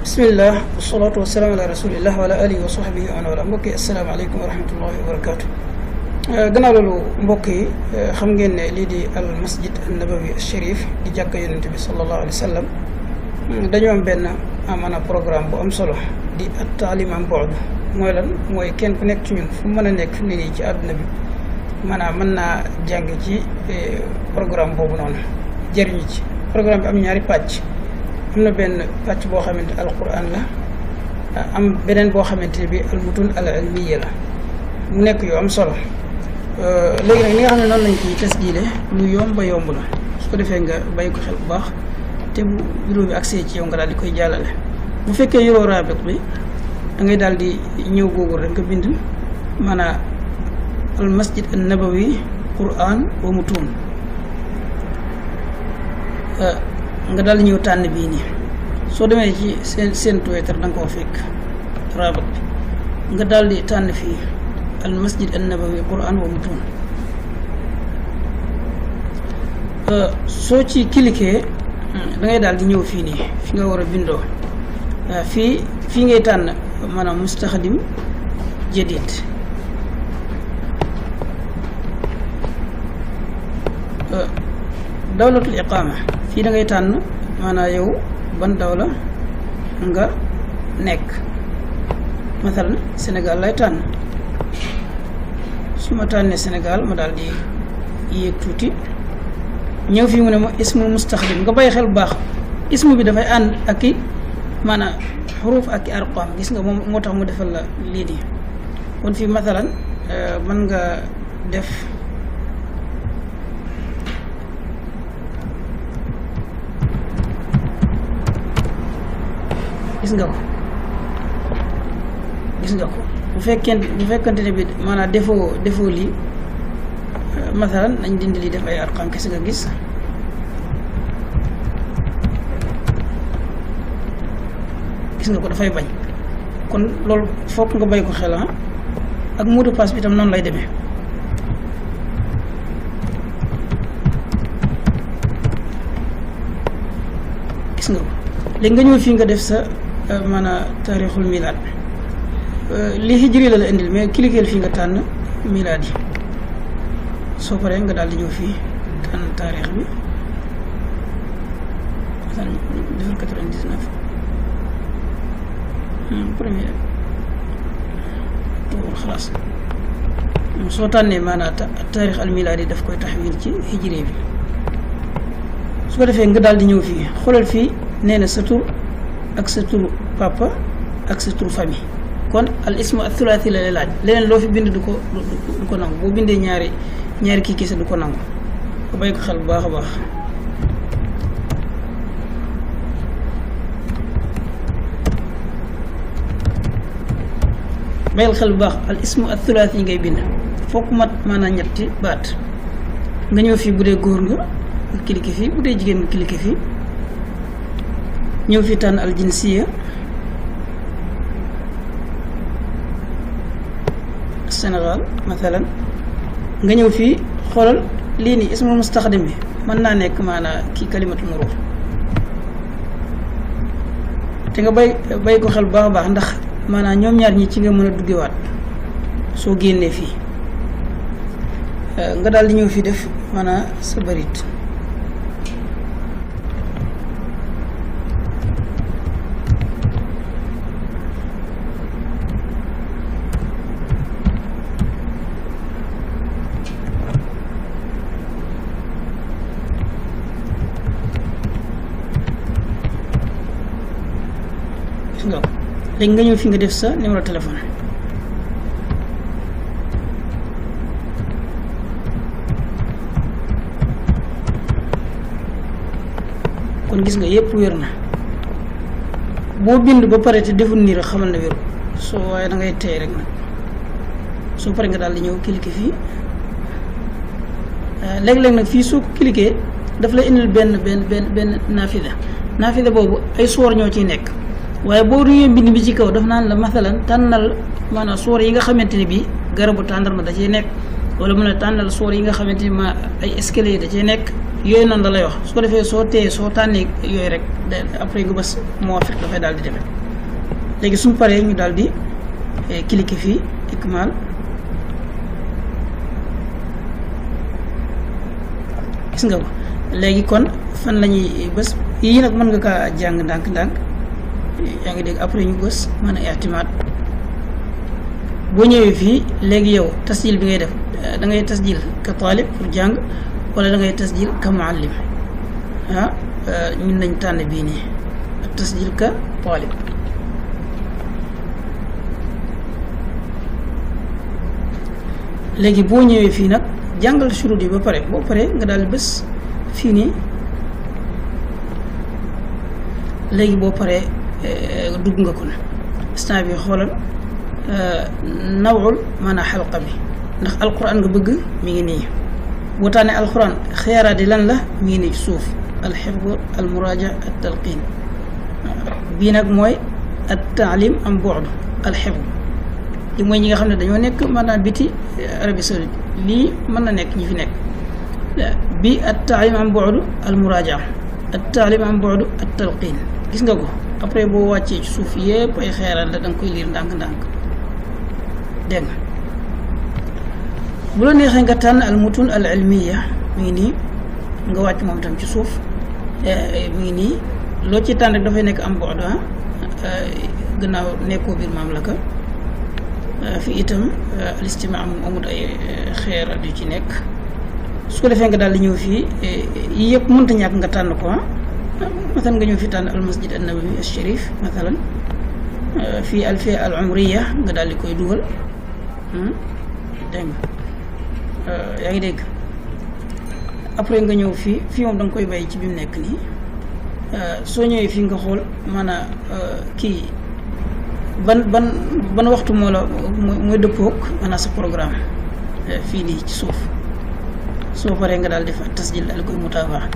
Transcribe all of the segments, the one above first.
bismillah wasalaatu wasalaamu ala rasulillah wa ala alihi wa sahbihi wa man wala mbokk yi asalaamaaleykum wa rahmatullahi wa barakaatu. Gannaaw loolu mbokk yi xam ngeen ne lii di al masjid an nabawi al sharif di jàkka yonente bi sallallahu alayhi wa sallam dañoo am benn maanaam programme bu am solo di at taalim an bu'd. mooy lan mooy kenn ku nekk ci ñun fu mën a nekk fi mu ne nii ci àdduna bi maanaam mën naa jàng ci programme boobu noonu jëriñu ci. programme bi am ñaari pàcc. am na benn pàcc boo xamante alquran la am beneen boo xamante ne bi almutun al ilmiya la mu nekk yu am solo. léegi nag ni nga xam ne noonu lañ ciy tasjile lu yomb la su ko defee nga bàyyi ko xel bu baax te bu vidéo bi accès ci yow nga daal di koy jàllale. bu fekkee yoroo raabit bi da ngay daal di ñëw Google rek nga bind maanaam al masjid an nabawi quran wa mutun nga daal di ñëw tànn bii nii. soo demee ci seen Twitter da nga koo fekk rabat bi nga daal di tànn fii al masjid an nabawi quran wa mutun. soo ci cliquer da ngay daal di ñëw fii nii fi nga war a bindoo. fii ngay tànn maanaam mustaxdim jadid. dawlatul iqaama fii da ngay tànn maanaam yow ban dawla nga nekk. mathalan Sénégal lay tànn. su ma tànnee Sénégal ma daal di yéeg tuuti ñëw fii mu ne ma ismu mustaxdim nga bàyyi xel bu baax ismu bi dafay ànd ak i maanaam xuruuf ak i arqam. gis nga moom moo tax mu defal la lii nii. kon fii mathalan mën nga def gis nga ko bu fekkente ne bi maanaam defoo lii mathalan nañ dindi lii def ay arqam kese nga gis. gis nga ko dafay bañ. kon loolu fokk nga bay ko xel ak mot de passe bi tam noonu lay demee. gis nga ko léegi nga ñëw fii nga def sa maanaam taarixul milaad li hijri la indil mais cliquer fii nga tànn milaad yi. soo paree nga daal di ñëw fii tànn taarix bi defal 99 premier tool xalaas. soo tànnee maanaam taarix al milaad yi daf koy taxawil ci hijri bi. su ko defee nga daal di ñëw fii xoolal fii nee na sa tur ak sa tur papa ak sa tur famille. kon al ismu al thulathi la lay laaj. leneen loo fi bind du ko nangu. boo bindee ñaari kii kese du ko nangu. nga bàyyi ko xel bu baax a baax. bàyyil xel bu baax al ismu al thulathi yi ngay bind fokk mat maanaam ñetti baat. nga ñëw fii bu dee góor nga cliquer fii bu dee jigéen nga cliquer fii ñëw fii tànn al jinsiya Sénégal mathalan nga ñëw fii xoolal lii nii ismul mustaxdim bi mën naa nekk maanaam kii kalimatul murur. te nga bay ko xel bu baax a baax ndax maanaam ñoom ñaar ñi ci nga mën a duggewaat soo génnee fii nga daal di ñëw fii def maanaam sa barit. léegi nga ñëw fi nga def sa numéro téléphone. kon gis nga yëpp wér na. boo bind ba pare te deful nii rek xamal na wéru soo waaye da ngay tey rek nag. soo pare nga daal di ñëw cliquer fii léeg-léeg nag fii soo ko cliquer daf lay indil benn naafida boobu ay soor ñoo ciy nekk. waaye boo ruyee mbind bi ci kaw daf naan la mathalan tànnal maanaam soor yi nga xamante ne bii garabu tàndarma da ciy nekk wala mën a tànnal soor yi nga xamante ni ma ay escalier da cee nekk yooyu noonu da lay wax. su ko defee soo tànnee yooyu rek après nga bës moo fekk dafay daal di demee. léegi suñu paree ñu daal di cliquer fii ikmal. gis nga ko léegi kon fan la ñuy bës yii nag mën nga kaa jàng ndànk-ndànk yaa ngi dégg. après ñu bës mën a i'timaad. boo ñëwee fii léegi yow tasjil bi ngay def da ngay tasjil ka taalib pour jàng wala da ngay tasjil ka muallim. ñun nañ tànn bii nii tasjil ka taalib. léegi boo ñëwee fii nag jàngal shurut yi ba pare boo paree nga daal bés fii nii. léegi boo paree dugg nga kon instant bi xoolal nawul maanaam xalqa bi ndax alquran nga bëgg mi ngi nii. boo tànnee alquran xeeraat yi lan la mi ngi nii ci suuf alxifd almuraaja at talqin. bii nag mooy at taalim am bu'd alxifd. li mooy ñi nga xam ne dañoo nekk maanaam biti Arabie Saoudite lii mën na nekk ñi fi nekk. bi at taalim am bu'd almuraaja at taalim am bu'd at talqin. gis nga ko après boo wàccee ci suuf yëpp ay xeeraat la da nga koy liir ndànk-ndànk dégg nga. bu la neexee nga tànn al mutun al ilmiya mi ngi nii nga wàcc moom tam ci suuf mi ngi nii loo ci tànn rek dafay nekk am bu'd gannaaw nekkoo biir mamlaka. fii itam al istimaa amul ay xeeraat yu ci nekk. su ko defee nga daal di ñëw fii yii yëpp mënta ñàkk nga tànn ko مثلا nga ñëw fi tànn al masjid an nabawi al sharif mathalan fii al fi'a al umriya nga daal di koy dugal dégg nga yaa ngi dégg. après nga ñëw fii moom da nga koy bàyyi ci bi mu nekk nii. soo ñëwee fii nga xool maanaam kii ban waxtu moo la mooy dëppook maanaam sa programme fii nii ci suuf. soo paree nga daal def tasjil daal koy mutaabaa.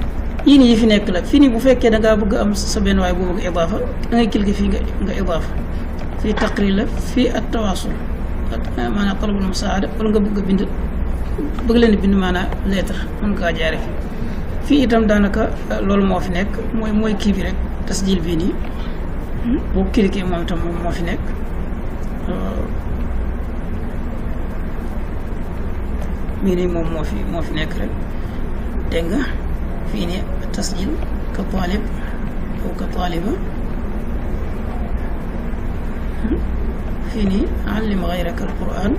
yii nii yi fi nekk la fii nii bu fekkee da ngaa bëgg am sa benn waay boo bëgg idaafa da ngay cliquer fii nga idaafa. fii taqrir la fii at tawaasul maanaam talabul musaada wala nga bëgg a bëgg leen bind maanaam lettre mën kaa jaare fii itam daanaka loolu moo fi nekk mooy kii bi rek tasjil bii nii boo cliquer moom itam moom moo fi nekk. mii nii moom moo fi nekk rek dégg nga. fii nii tasjil ka taalib aw ka taaliba. fii nii allim gayraka al quran.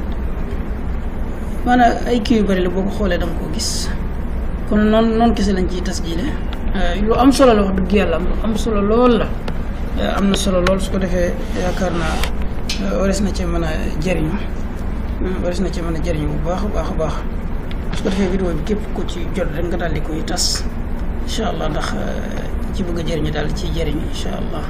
maanaam ay kii yu bëri la boo ko xoolee da nga koo gis. kon noonu kese lañ ciy tasjile. lu am solo la wax dëgg yàlla lu am solo lool la. am na solo lool su ko defee yaakaar naa wares na ci mën a jëriñu. wares na ci mën a jëriñu bu baax a baax a baax. su ko defee vidéo bi képp ko ci jot rek nga daal di koy tas incha allah ndax ci bëgg a jëriñu daal ci jëriñu incha allah.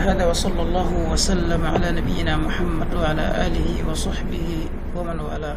hada wa sallallahu wa sallam ala nabiyyina muhammad wa ala alihi wa sahbihi wa man wala.